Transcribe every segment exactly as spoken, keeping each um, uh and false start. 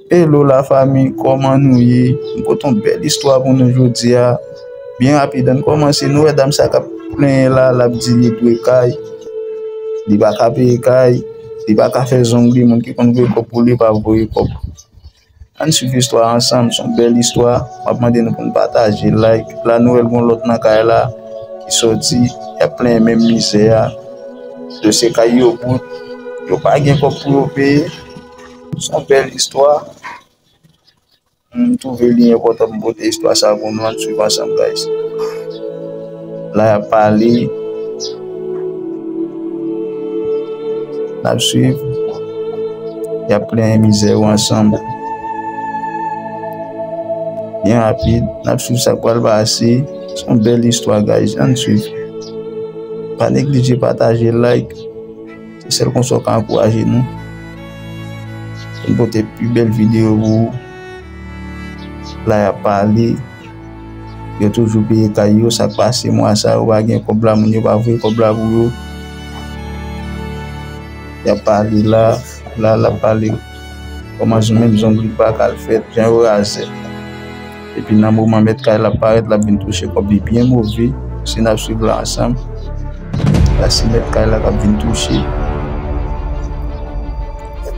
Hello la fanmi, kòman nou ye? M pote yon bèl istwa pou nou jodi a. Byen rapid, ann kòmanse. Nou wè dam sa k ap plenyen la, l ap di li dwe kay. Li pa ka peye kay. Li pa ka fè zong li. Moun ki konn voye kòb pou li pa voye kòb. Ann swiv istwa a ansanm. Se yon bèl istwa. M ap mande nou pou n pataje, like. La nou wè l gon lòt nan kay la ki soti. Y ap plenyen menm mizè a. Dosye kay yo bout. Yo pa gen kòb pou yo peye. Se yon bèl istwa. M twouve li enpòtan pou m pote istwa sa pou nou. Ann swiv ansanm, guys. La y ap pale. N ap swiv. Y ap plenyen mizè yo ansanm. Byen rapid, n ap swiv sa k pral pase. Se yon bèl istwa, guys. Ann swiv. Pa neglije pataje, like. Se sèl konsa w ka ankouraje nou pou n pote pi bèl videyo pou ou. La y ap pale. Yo toujou peye kay yo. Sa k pase mwa sa, yo pa gen kòb la, moun yo pa voye kòb la pou yo. Y ap pale la, la, l ap pale. Kòman menm zong li pa ka l fèt, jan yo razè. Epi nan moman mèt kay la parèt, l ap vin touche kòb li byen move. Si n ap swiv la ansanm, la se mèt kay la k ap vin touche.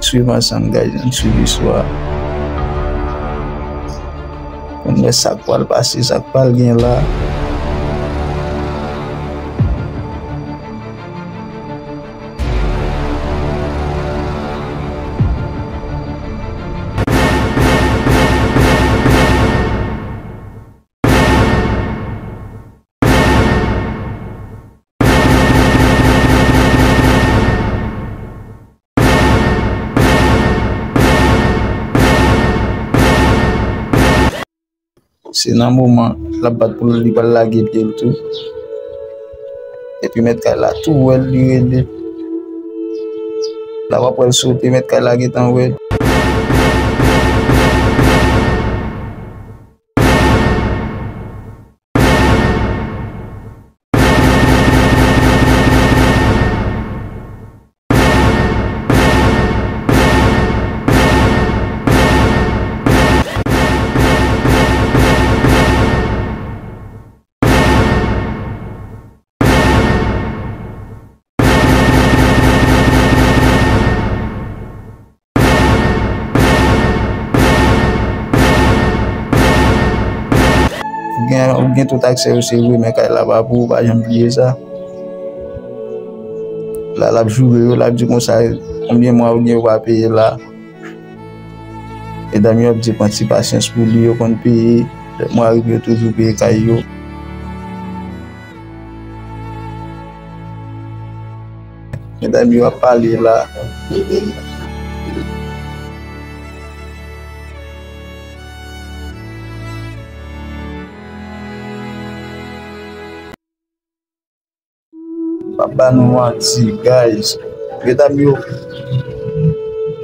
Swiv ansanm, guys, ann swiv istwa a. Pou n wè sa k pral pase, sa k pral gen la. Se nan moman l ap bat pou l, li pral lage pye l tou. Epi mèt kay la tou wè l, li rele. La w ap wè l sote, mèt kay la gentan wè l. Ou gen, ou gen tout aksè yo, se vre, men kay la pa pou ou, pa janm bliye sa. La, l ap joure yo, l ap di konsa, konbyen mwa ou gen yo pa peye la. Medam yo ap di pran ti pasyans pou li, yo konn peye. Lè mwa rive, yo toujou peye kay yo. Medam yo ap pale la. M p ap ba nou manti, guys. Medam yo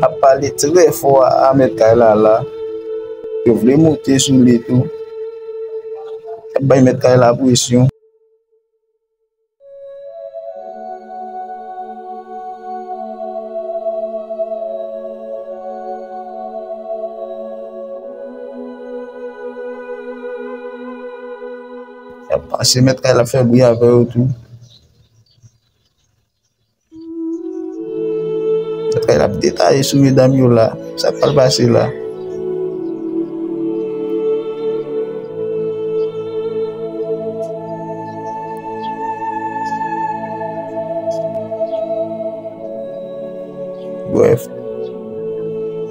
ap pale trè fò a, a mèt kay la la. Yo vle moute sou li tou. Y ap bay mèt kay la presyon. Y ap pase, mèt kay la ap fè bri avè yo tou. Mèt kay la ap detaye sou medam yo la. Sa k pral pase la? Brèf.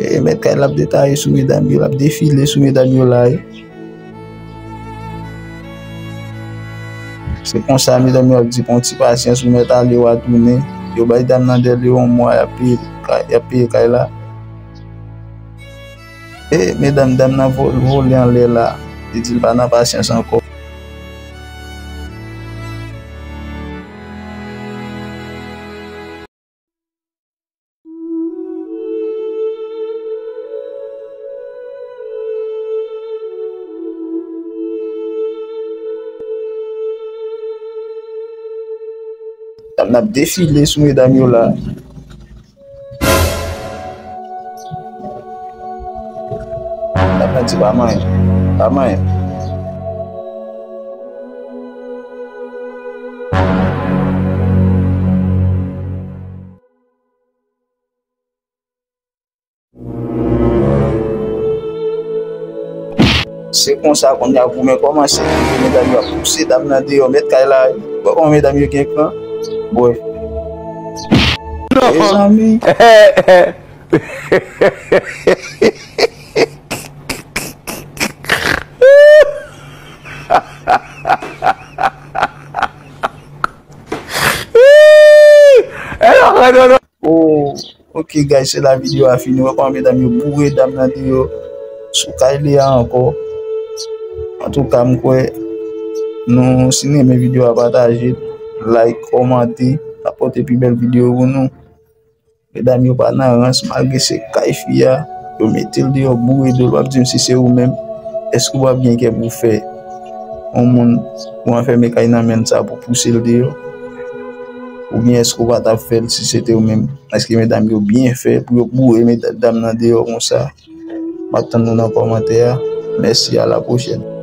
E mèt kay la ap detaye sou medam yo, l ap defile sou medam yo la, wi. Se konsa, medam yo ap di, pran ti pasyans, ou mèt ale, w a tounen. Yo bay dam nan dèle yon mwa, y ap peye kay, y ap peye kay la. E, medam, dam nan vo-, vole anlè la. Li di l pa nan pasyans ankò. Dam nan ap defile sou medam yo la. Santi pa manyen. Pa manyen. Se konsa kounye a goumen kòmanse. Medam yo ap pouse dam nan deyò, mèt kay la. Wè kòman medam yo gen kran? Bwè. Mezanmi. Oh, ok guys, se la videyo a fini. Wè kòman medam yo boure dam nan deyò sou kay li a ankò. Antouka, m kwè nou, si n renmen videyo a, pataje, like, kòmante, n ap pote pi bèl videyo pou nou. Medam yo pa nan rans, malgre se kay fi a, yo mete l deyò boure dlo l. W ap di m si se ou menm, èske w ap gen kè pou w fè yon moun pou anfèmen kay nan men l sa pou pouse l deyò? Oubyen èske w pa t ap fè l si se te ou menm? Èske medam yo byen fè pou yo boure medam nan deyò konsa? M ap tann nou nan kòmantè a. Mèsi, a la pwochèn.